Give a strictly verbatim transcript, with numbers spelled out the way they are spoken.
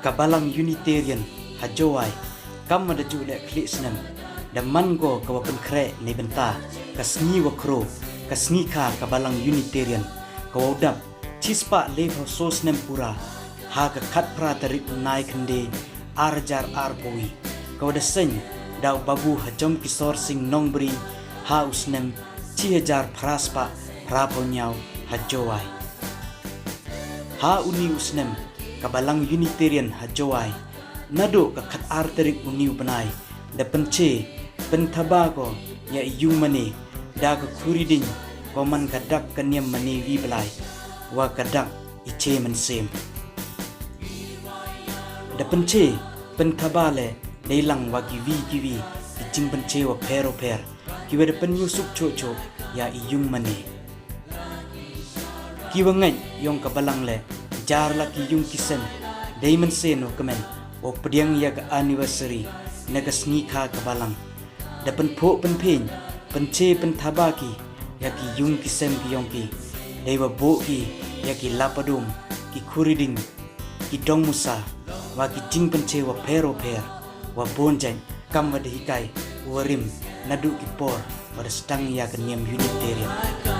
Ka Balang Unitarian ha Jowai kam wa da ju leh khlieh snem da man ko ka wa pynkhreh neibynta ka sngi wa kro ka sngi kha ka Balang Unitarian ka wa u dap chispah le phaw so snem pura ha ka khatphra tarik u Naikhynde ar hajar arphew wi ka wa da seng da u Babu Hajom Kisor Singh Nongbri ha u snem chi hajar phra spah phra phew ñiaw ha Jowai. Ha uni u snem ka Balang Unitarian ha Jowai naduh ka khat ar tarik uni u bnai da pynche pynthaba ko ya i yung mane da ka khuri ding ko man ka dak ka niam mane wi blai wa ka dak i che mynsiem. Da pynche pynthaba le dei lang wa ki wi ki wi ki jingpynche wa pher wa pher ki wa da pynñiewsuk choh choh ya i yung mane. Ki wa ngeit yong ka Balang le jar la ki yung ki sem dei mynsiem wa kmen wa pdiang ya ka anniversary na ka sngi kha ka Balang. Da pynphoh pynphieng pynche pynthaba ki ya ki yung ki sem ki yong ki dei wa buh ki ya ki lapadum ki khuri ding ki dong musa wa ki jingpynche wa pher wa pher wa bun jait kam wa da hikai wa rim naduh ki por wa da stang ya ka niam Unitarian.